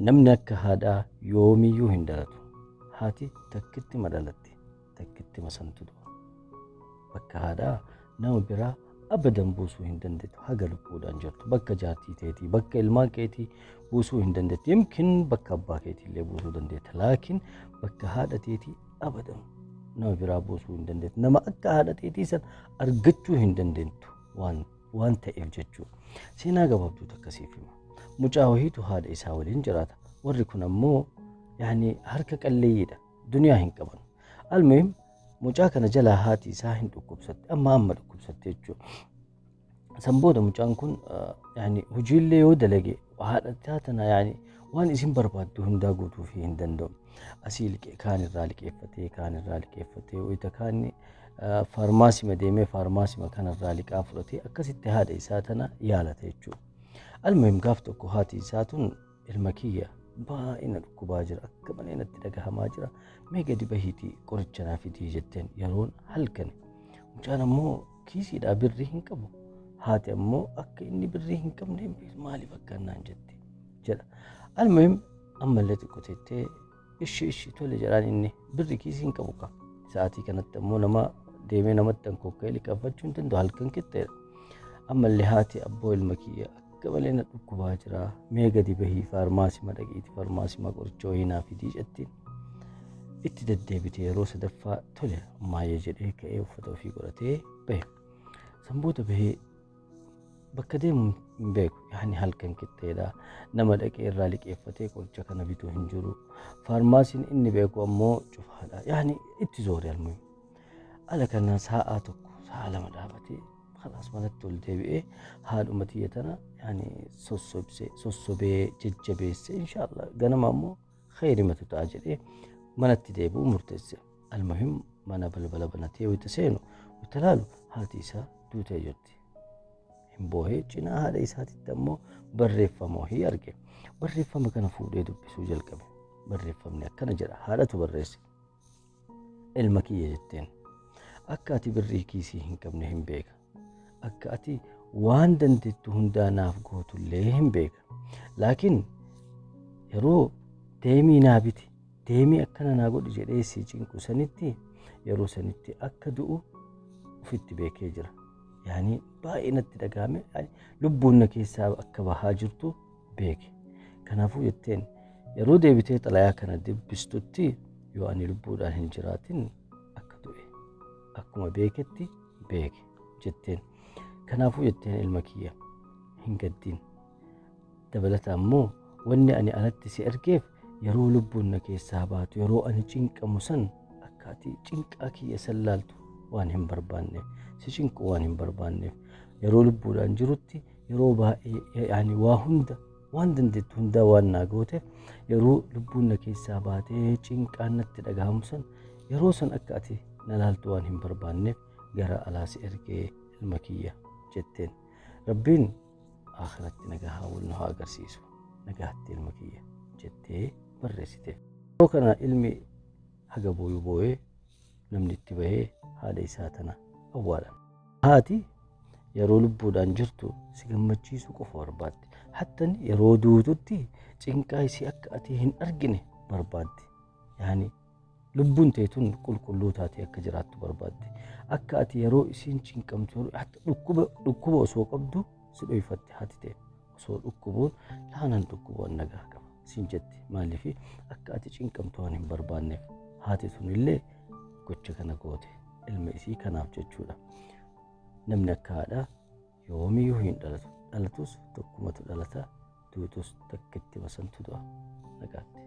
Namni akka haadhaa yoomiyyuu hin dhalatu. Haati takkittima dhalatti, takkittima santu du'a. Bakka haadhaa nama biraa abadan buusuu hin dandeettu haga lubbuudhaan jirtu. Bakka jaartii teetii, bakka ilmaan keetii buusuu hin dandeettu. Yimkin bakka abbaa keetii illee buusuu dandeetta. Laakiin bakka haadha teetii abadan nama biraa buusuu hin dandeettu. Nama akka haadha teetii san argachuu hin dandeettu waan ta'eef jechuudha. Seenaa gabaabduu takka siif hima. Mucaa wayiitu haadha isaa waliin jiraata. Warri kun ammoo yaani harka qalleeyyiidha. Duniyaa hin qaban. Almuhim mucaa kana jalaa haati isaa hin dhukkubsatte. Amma dhukkubsatte jechuudha. San booda mucaan kun yaani hojiillee yoo dalage haadha isaa tana yaani waan isin barbaaddu hundaa guutuufii hin danda'u. Asii liqee kaan irraa liqeeffatee kaan irraa liqeeffatee wayita kaan faarmaasima deemee faarmaasima kanarraa liqaa fudhatee akkasitti haadha isaa tana yaalata jechuudha. Almuhim gaaf tokko haati isaa tun ilma kiyya baay'ee na dhukkubaa jira, akka malee natti dhagahamaa jira, mee gadi bahiitii qoricha naa fidii jetteen yeroon halkani. Mucaan ammoo kiisiidhaa birrii hin qabu. Haati ammoo akka inni birrii hin qabne hin beektu, maaliif akka naan jetti jedha. Almuhim ammallee xiqqoo teettee ishi ishi tole jedhaan inni birri kiisii hin qabu qaba. Sa'aatii kanatti ammoo nama deemee namatti hankokkee liqeeffachuu hin danda'u, halkan qixxeedha. Ammallee haati abboo ilma kiyya akka malee na dhukkubaa jira, mee gadi bahii faarmaasima dhaqiiti faarmaasima qoricha wayii naa fidii jettiin. Itti deddeebite yeroo sadaffaa tole ammaayee jedhee ka'ee uffata ofii godhatee bahe. San booda bahee bakka deemu hin beeku, yaani halkan qixxeedha. Nama dhaqee irraa liqeeffatee qoricha kana bituu hin jiru. Faarmaasiin inni beeku ammoo cufaadha. Yaani itti zoore almuhim. Ala kana sa'aa tokko sa'a lama dhaabatee khalaas manatti ol deebi'ee haadhuma tiyya tana yaani sossobee jajjabeessee inshaallah ganama ammoo khayrimatu ta'a jedhee manatti deebi'uu murteesse. Almuhim mana balbala banatee wayita seenu wayita laalu haati isaa duutee jirti. Hin boohee cinaa haadha isaatitti ammoo barreeffama wahii arge. Barreeffama kana fuudhee dubbisuu jalqabe. Barreeffamni akkana jedha, haadhatu barreesse. Ilma kiyya jetteen akka ati birrii kiisii hin qabne hin beeka. Akka ati waan dandeettu hundaa naaf gootullee hin beeka. Laakiin yeroo deemii naa biti, deemii akkana naa godhi jedhee si cinqu sanitti yeroo sanitti akka du'u ofitti beekee jira. Yaani baay'ee natti dhagahame, yaani lubbuun na keessaa akka bahaa jirtu beeke. Kanaafuu jetteen yeroo deebitee xalayaa kana dubbistutti yoo ani lubbuudhaan hin jiraatin akka du'e akkuma beeketti beeke jetteen. Kanaafuu jetteen ilma kiyya hin gaddiin. Dabalata ammoo wanni ani alatti si ergeef yeroo lubbuun na keessaa baatu yeroo ani cinqamu san akka ati cinqaa kiyya san laaltu waan hin barbaanneef, si cinqu waan hin barbaanneef yeroo lubbuudhaan jirutti yeroo baay'ee yaani waa hunda waan dandeettu hundaa waan naa gooteef yeroo lubbuun na keessaa baatee cinqaan natti dhagahamu san yeroo san akka ati na laaltu waan hin barbaanneef gara alaa si ergee ilma kiyya jetteen. Rabbiin akhiratti nagaa wal nu haa agarsiisu, nagaatti ilma kiyya jettee barreessite. Yeroo kana ilmi haga booyu booyee namni itti bahee haadha isaa tana awwaalan. Haati yeroo lubbuudhaan jirtu si gammachiisuu qofa barbaaddi. Hattan yeroo duututti cinqaa isii akka ati hin argine barbaaddi. Yaani lubbuun teetun qulqulluu taatee akka jiraattu barbaaddi. Akka ati yeroo isiin cinqamtu yeroo hatta dhukkuba osoo qabdu si dhoyfatte haati ta'e osoo dhukkubuun laanan dhukkubuun nagaa qaba siin jetti. Maaliif akka ati cinqamtu waan hin barbaanneef haati sunillee gocha kana goote ilma isii kanaaf jechuudha. Namni akka haadhaa yoomiyyuu hin dhalatu. Dhalatus tokkumatu dhalata, duutus takkitti masantu du'a. Nagaatti.